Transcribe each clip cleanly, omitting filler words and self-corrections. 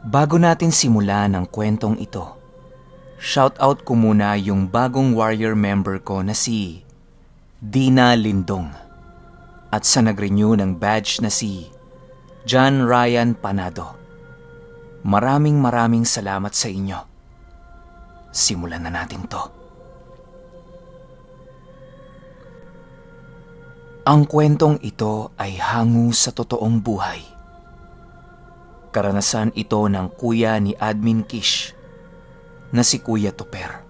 Bago natin simulan ang kwentong ito, shoutout ko muna yung bagong warrior member ko na si Dina Lindong at sa nag-renew ng badge na si John Ryan Panado. Maraming salamat sa inyo. Simulan na natin to. Ang kwentong ito ay hango sa totoong buhay. Karanasan ito ng kuya ni Admin Kish na si Kuya Tuper.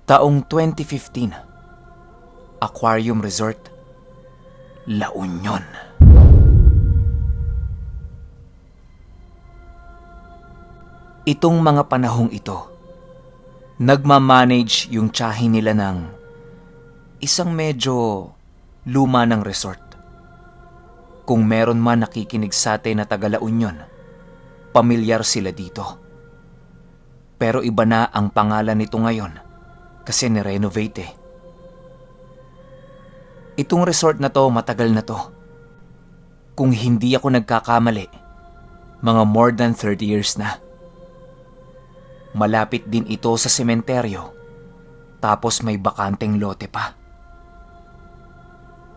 Taong 2015, Aquarium Resort, La Union. Itong mga panahong ito, nagmamanage yung tiyahin nila ng isang medyo luma ng resort. Kung meron man nakikinig sa atin na taga La Union, pamilyar sila dito. Pero iba na ang pangalan nito ngayon kasi nirenovate eh. Itong resort na to matagal na to. Kung hindi ako nagkakamali, mga more than 30 years na. Malapit din ito sa sementeryo, tapos may bakanteng lote pa.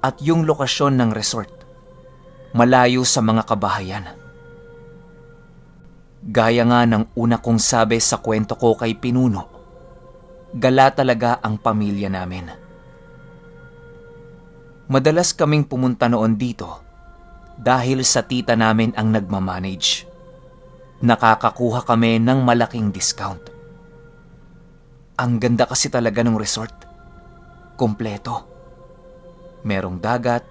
At yung lokasyon ng resort, malayo sa mga kabahayan. Gaya nga ng una kong sabi sa kwento ko kay Pinuno, gala talaga ang pamilya namin. Madalas kaming pumunta noon dito dahil sa tita namin ang nagmamanage. Nakakakuha kami ng malaking discount. Ang ganda kasi talaga ng resort. Kompleto. Merong dagat,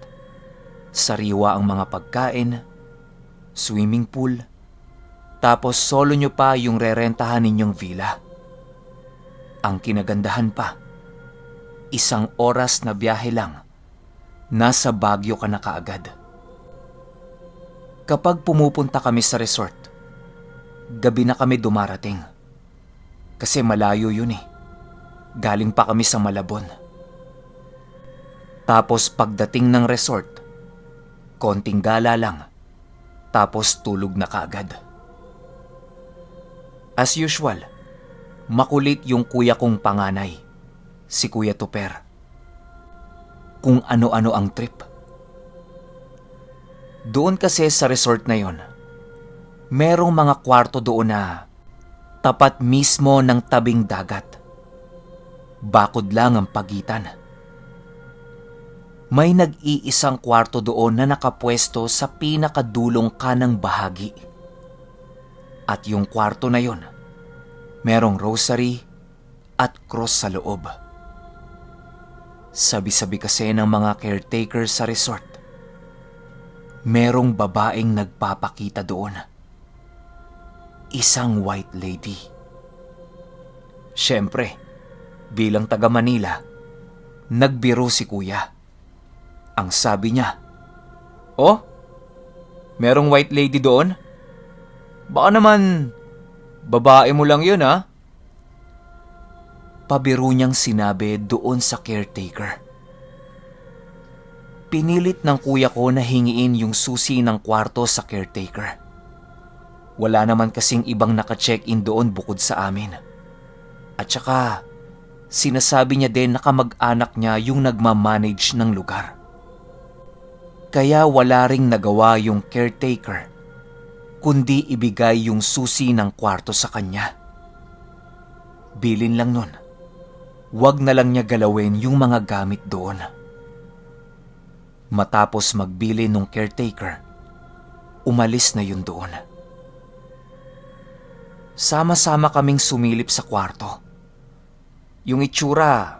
sariwa ang mga pagkain, swimming pool, tapos solo nyo pa yung rerentahan ninyong villa. Ang kinagandahan pa, 1 oras na biyahe lang, nasa Baguio ka na kaagad. Kapag pumupunta kami sa resort, gabi na kami dumarating. Kasi malayo yun eh. Galing pa kami sa Malabon. Tapos pagdating ng resort, konting gala lang, tapos tulog na kaagad. As usual, makulit yung kuya kong panganay, si Kuya Tuper. Kung ano-ano ang trip. Doon kasi sa resort na yon, merong mga kwarto doon na tapat mismo ng tabing dagat. Bakod lang ang pagitan. May nag-iisang kwarto doon na nakapwesto sa pinakadulong kanang bahagi. At yung kwarto na yon, merong rosary at cross sa loob. Sabi-sabi kasi ng mga caretaker sa resort, merong babaeng nagpapakita doon. Isang white lady. Siyempre, bilang taga Manila, nagbiro si kuya. Ang sabi niya, "Oh, merong white lady doon? Baka naman, babae mo lang yun ha?" Pabiro niyang sinabi doon sa caretaker. Pinilit ng kuya ko na hingiin yung susi ng kwarto sa caretaker. Wala naman kasing ibang naka-check-in doon bukod sa amin. At saka, sinasabi niya din na kamag-anak niya yung nagmamanage ng lugar. Kaya wala ring nagawa yung caretaker, kundi ibigay yung susi ng kwarto sa kanya. Bilin lang nun, wag na lang niya galawin yung mga gamit doon. Matapos magbili nung caretaker, umalis na yun doon. Sama-sama kaming sumilip sa kwarto. Yung itsura,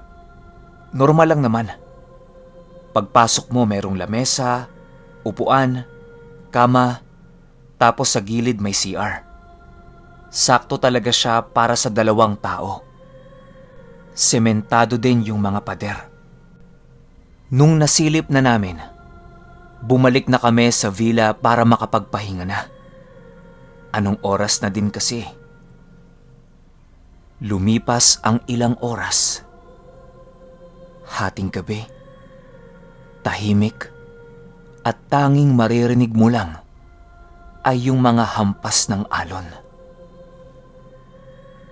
normal lang naman. Pagpasok mo merong lamesa, upuan, kama, tapos sa gilid may CR. Sakto talaga siya para sa 2 tao. Sementado din yung mga pader. Nung nasilip na namin, bumalik na kami sa villa para makapagpahinga na. Anong oras na din kasi? Lumipas ang ilang oras. Hating gabi. Tahimik at tanging maririnig mo lang ay yung mga hampas ng alon.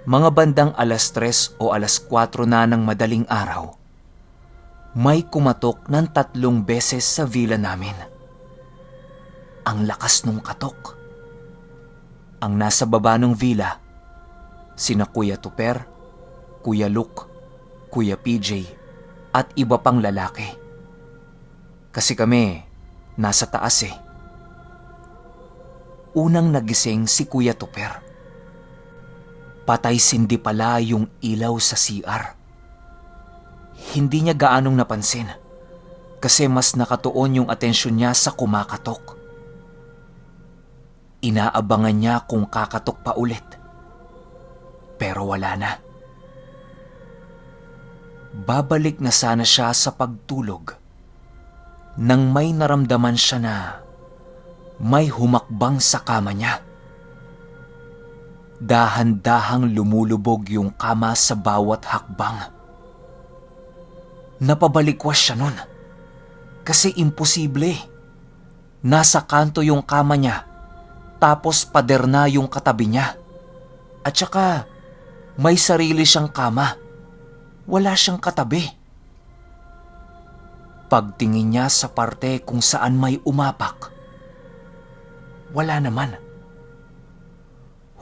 Mga bandang 3:00 o 4:00 na ng madaling araw, may kumatok ng 3 beses sa villa namin. Ang lakas nung katok. Ang nasa baba ng villa, sina Kuya Tuper, Kuya Luke, Kuya PJ, at iba pang lalaki. Kasi kami, nasa taas eh. Unang nagising si Kuya Tuper. Patay sindi pala yung ilaw sa CR. Hindi niya gaanong napansin kasi mas nakatuon yung atensyon niya sa kumakatok. Inaabangan niya kung kakatok pa ulit. Pero wala na. Babalik na sana siya sa pagtulog nang may naramdaman siya na may humakbang sa kama niya. Dahan-dahang lumulubog yung kama sa bawat hakbang. Napabalikwas siya nun kasi imposible. Nasa kanto yung kama niya tapos pader na yung katabi niya. At saka may sarili siyang kama. Wala siyang katabi. Pagtingin niya sa parte kung saan may umapak, wala naman.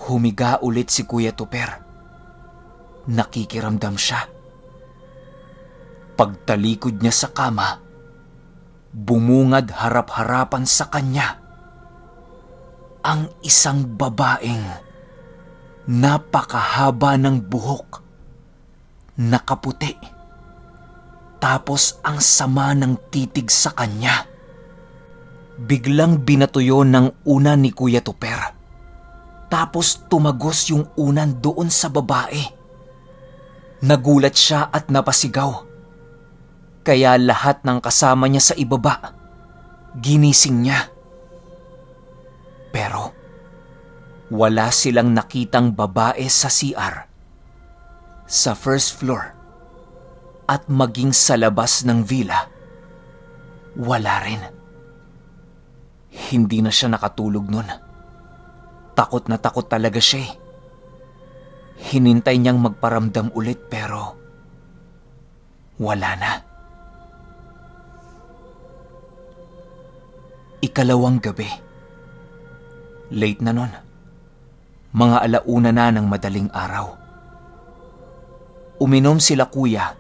Humiga ulit si Kuya Tuper. Nakikiramdam siya. Pagtalikod niya sa kama, bumungad harap-harapan sa kanya ang isang babaeng napakahaba ng buhok, nakaputi, tapos ang sama ng titig sa kanya. Biglang binatuyo ng unan ni Kuya Tuper. Tapos tumagos yung unan doon sa babae. Nagulat siya at napasigaw. Kaya lahat ng kasama niya sa ibaba, ginising niya. Pero wala silang nakitang babae sa CR, sa first floor, at maging sa labas ng villa. Wala rin. Hindi na siya nakatulog nun. Takot na takot talaga siya eh. Hinintay niyang magparamdam ulit pero wala na. Ikalawang gabi. Late na nun. Mga 1:00 na ng madaling araw. Uminom sila kuya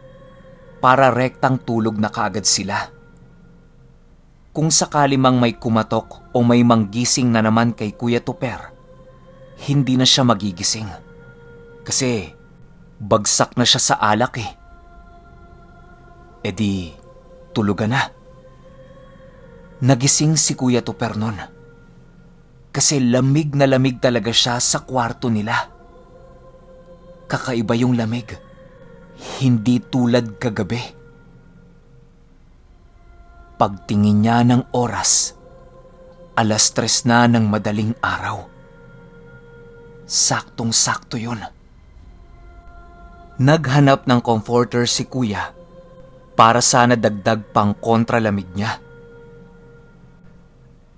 para rektang tulog na kaagad sila. Kung sakali mang may kumatok o may manggising na naman kay Kuya Tuper, hindi na siya magigising. Kasi bagsak na siya sa alak eh. E di, tulugan na. Nagising si Kuya Tuper nun. Kasi lamig na lamig talaga siya sa kwarto nila. Kakaiba yung lamig. Hindi tulad kagabi. Pagtingin niya ng oras, 3:00 na ng madaling araw. Saktong-sakto yun. Naghanap ng comforter si Kuya para sana dagdag pang kontralamig niya.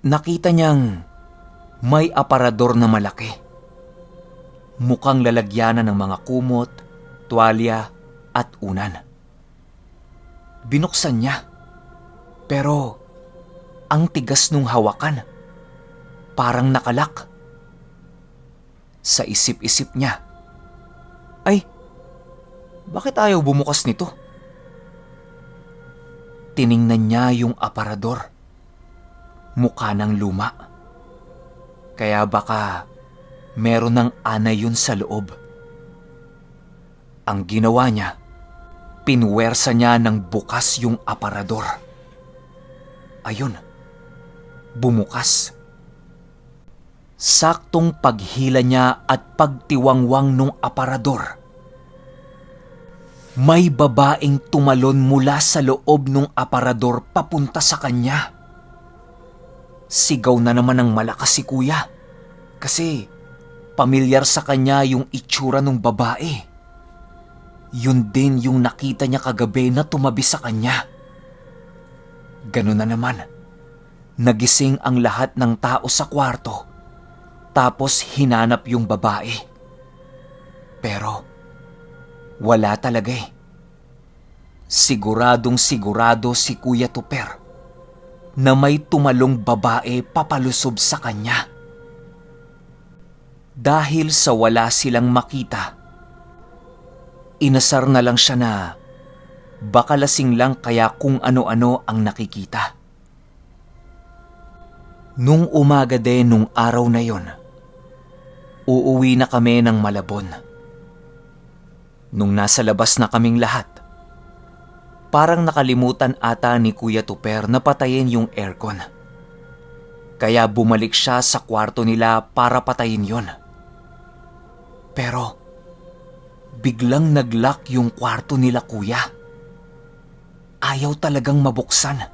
Nakita niyang may aparador na malaki. Mukhang lalagyanan ng mga kumot, tuwalya at unan. Binuksan niya. Pero ang tigas nung hawakan. Parang nakalak. Sa isip-isip niya, ay, bakit ayaw bumukas nito? Tiningnan niya yung aparador. Mukha ng luma. Kaya baka meron ng anay yun sa loob. Ang ginawa niya, pinwersa niya ng bukas yung aparador. Ayun, bumukas. Saktong paghila niya at pagtiwangwang nung aparador, may babaeng tumalon mula sa loob nung aparador papunta sa kanya. Sigaw na naman ng malakas si Kuya kasi pamilyar sa kanya yung itsura ng babae. Yun din yung nakita niya kagabi na tumabi sa kanya. Ganun na naman. Nagising ang lahat ng tao sa kwarto Tapos hinanap yung babae. Pero wala talaga eh. Siguradong sigurado si Kuya Tuper na may tumalong babae papalusob sa kanya. Dahil sa wala silang makita, inasar na lang siya na baka lasing lang kaya kung ano-ano ang nakikita. Nung umaga din nung araw na yon, uuwi na kami ng Malabon. Nung nasa labas na kaming lahat, parang nakalimutan ata ni Kuya Tuper na patayin yung aircon. Kaya bumalik siya sa kwarto nila para patayin yon. Pero biglang nag-lock yung kwarto nila kuya. Ayaw talagang mabuksan.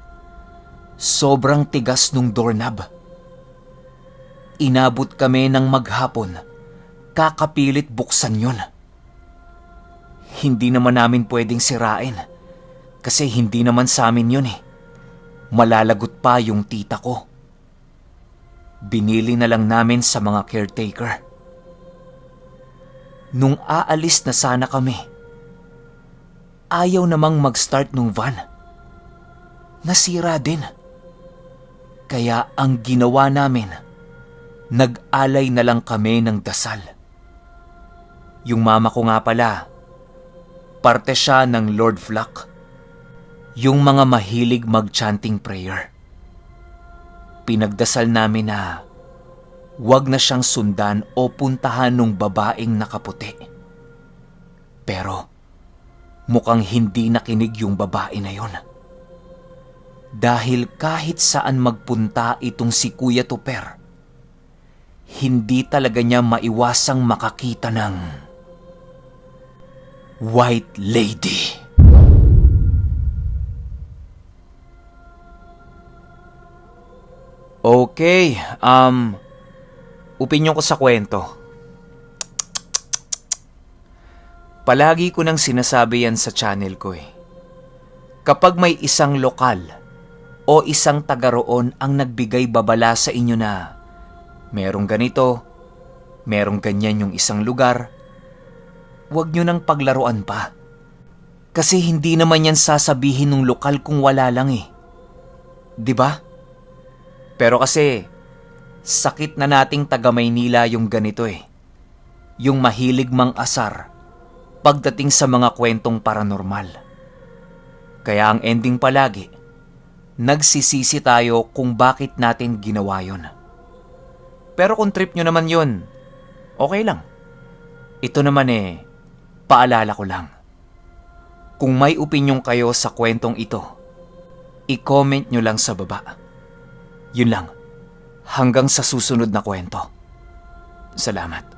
Sobrang tigas nung doorknob. Inabot kami ng maghapon, kakapilit buksan yun. Hindi naman namin pwedeng sirain, kasi hindi naman sa amin yun eh. Malalagot pa yung tita ko. Binili na lang namin sa mga caretaker. Nung aalis na sana kami, ayaw namang mag-start nung van. Nasira din. Kaya ang ginawa namin, nag-alay na lang kami ng dasal. Yung mama ko nga pala, parte siya ng Lord Flock. Yung mga mahilig mag-chanting prayer. Pinagdasal namin na wag na siyang sundan o puntahan nung babaeng nakaputi. Pero mukhang hindi nakinig yung babae na yon. Dahil kahit saan magpunta itong si Kuya Tuper, hindi talaga niya maiwasang makakita ng White Lady. Okay, opinyon ko sa kwento. Palagi ko nang sinasabi yan sa channel ko eh. Kapag may isang lokal o isang taga roon ang nagbigay babala sa inyo na merong ganito, merong ganyan yung isang lugar, huwag nyo nang paglaruan pa. Kasi hindi naman yan sasabihin ng lokal kung wala lang eh. 'Di ba? Pero kasi sakit na nating taga Maynila yung ganito eh. Yung mahilig mang-asar pagdating sa mga kwentong paranormal. Kaya ang ending palagi, nagsisisi tayo kung bakit natin ginawa yun. Pero kung trip nyo naman yun, okay lang. Ito naman eh, paalala ko lang. Kung may opinyon kayo sa kwentong ito, i-comment nyo lang sa baba. Yun lang. Hanggang sa susunod na kwento. Salamat.